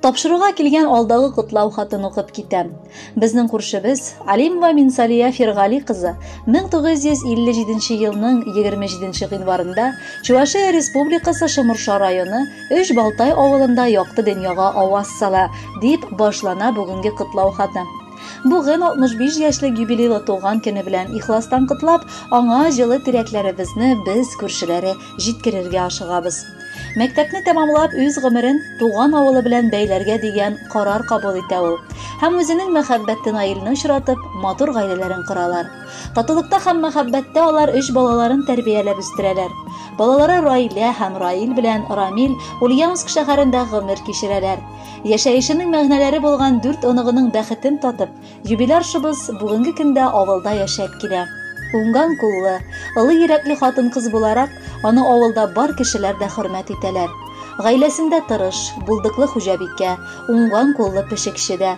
Тапшыруга килгән алдагы котлау хатын укып китәм. Безнең күршебез Алимова Минсалия Фиргали кызы 1957 елның 27 гыйнварында Чувашия Республикасы Шомырша районы Өч Балтай авылында якты дөньяга аваз сала, дип башлана бүгенге котлау хаты. Бүген 65 яшьлек юбилейлы туган көне белән ихластан котлап, аңа җылы теләкләребезне без, күршеләре, җиткерергә ашыгабыз. Мәктәпне тәмамлап, үз гомерен туган авылы белән бәйләргә дигән карар кабул итә ул. Һәм үзенең мәхәббәте Наилне очратып, матур гаиләләрен коралар. Татулыкта һәм мәхәббәттә алар өч балаларын тәрбияләп үстерәләр. Балалары Раилә һәм Раил белән Рамил Ульяновск шәһәрендә гомер кичерәләр. Яшәешенең мәгънәләре булган дүрт оныгының бәхетен татып, Юбиляршыбыз бүгенге көндә авылда яшәп килә. Уңган куллы, олы йөрәкле хатын-кыз буларак, аны авылда бар кешеләр дә хөрмәт итәләр. Гаиләсендә тырыш, булдыклы хуҗабикә, уңган куллы пешекче дә.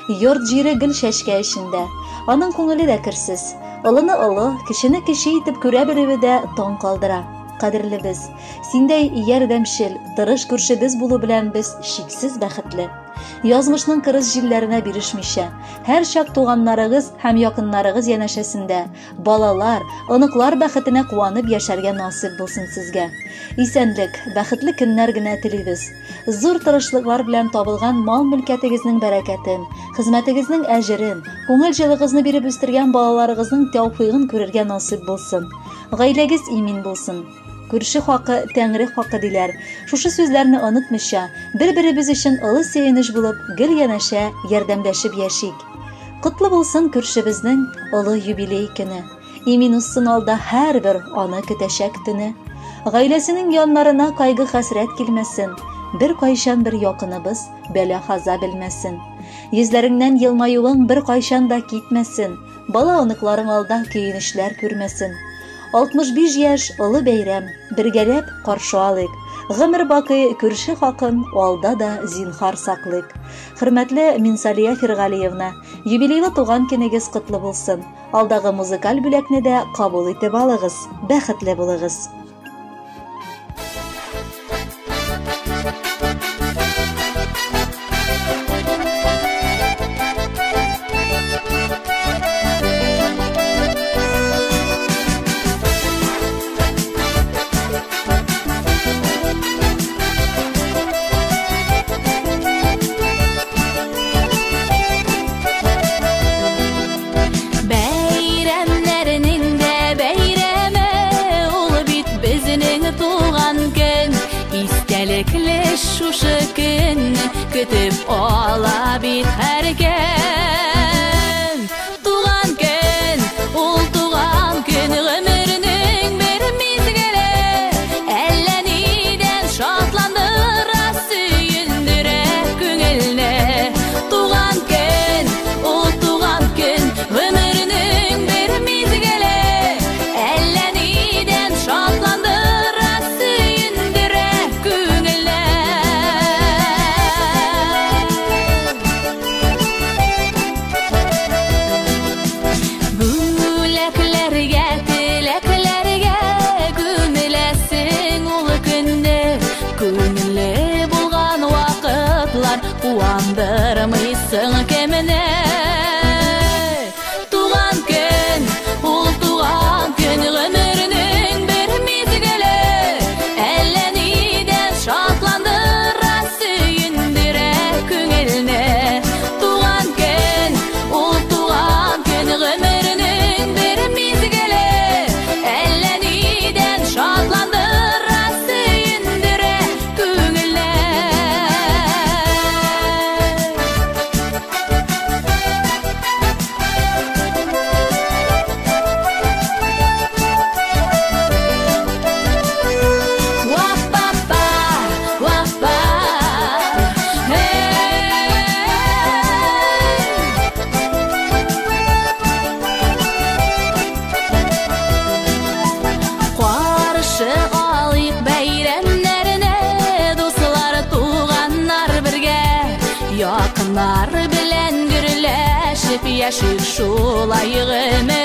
Йорт-җире гел чәчкә эчендә. Аның күңеле дә керсез. Олыны олы, кечене кече итеп күрә белүе дә таң калдыра. Кадерлебез, синдәй ярдәмчел, тырыш күршебез булу белән без чиксез бәхетле. Язмышның кырыс җилләренә бирешмичә, һәрчак туганнарыгыз һәм якыннарыгыз янәшәсендә, балалар, оныклар бәхетенә куанып яшәргә насыйп булсын сезгә. Исәнлек, бәхетле көннәр генә телибез. Зур тырышлыклар белән табылган мал-мөлкәтегезнең бәрәкәтен, хезмәтегезнең әҗерен, күңел җылыгызны биреп үстергән балаларыгызның тәүфыйгын күрергә насыйп булсын. Гаиләгез имин булсын. Күрше хакы, Тәңре хакы диләр. Шушы сүзләрне онытмыйча, бер-беребез өчен олы сөенеч булып, гел янәшә, ярдәмләшеп яшик. Котлы булсын күршебезнең олы юбилей көне. Имин узсын алда һәрбер аны көтәчәк төне. Гаиләсенең яннарына кайгы-хәсрәт килмәсен, беркайчан бер якыныбыз бәла-хаза белмәсен. Йөзләреңнән елмаюың беркайчан да китмәсен. Бала-оныкларың алда көенечләр күрмәсен. 65 яшь олы бәйрәм, бергәләп каршы алыйк. Гомер бакый күрше хакын алда да зинхар саклыйк. Хөрмәтле Минсалия Фиргалиевна, юбилейлы туган көнегез котлы булсын. Алдагы музыкаль бүләкне дә кабул итеп алыгыз. Бәхетле булыгыз. Бәйрәмнәрнең дә бәйрәме ул бит безнең туган көн. Истәлекле шушы көнне көтеп ала бит һәркем. Туган көн, ул туган көн гомернең бер мизгеле. Әллә нидән шатландыра, сөендерә күңелне. Туган көн, ул туган көн гомернең бер мизгеле. Әллә нидән шатландыра, сөендерә күңелне. Бүләкләргә, теләкләргә күмеләсең ул көнне. Күңелле булган вакытлар куандырмыйсың кемне. Туган көн, ул туган көн гомернең бер мизгеле. Әллә нидән шатландыра, сөендерә күңелне. Туган көн, ул туган көн гомернең бер мизгеле. Әллә нидән шатландыра, сөендерә күңелне. Ва-па-па, ва-па, эй. Каршы алыйк бәйрәмнәрне, дуслар, туганнар бергә, якыннар белән гөрләшеп яшик шулай гомергә.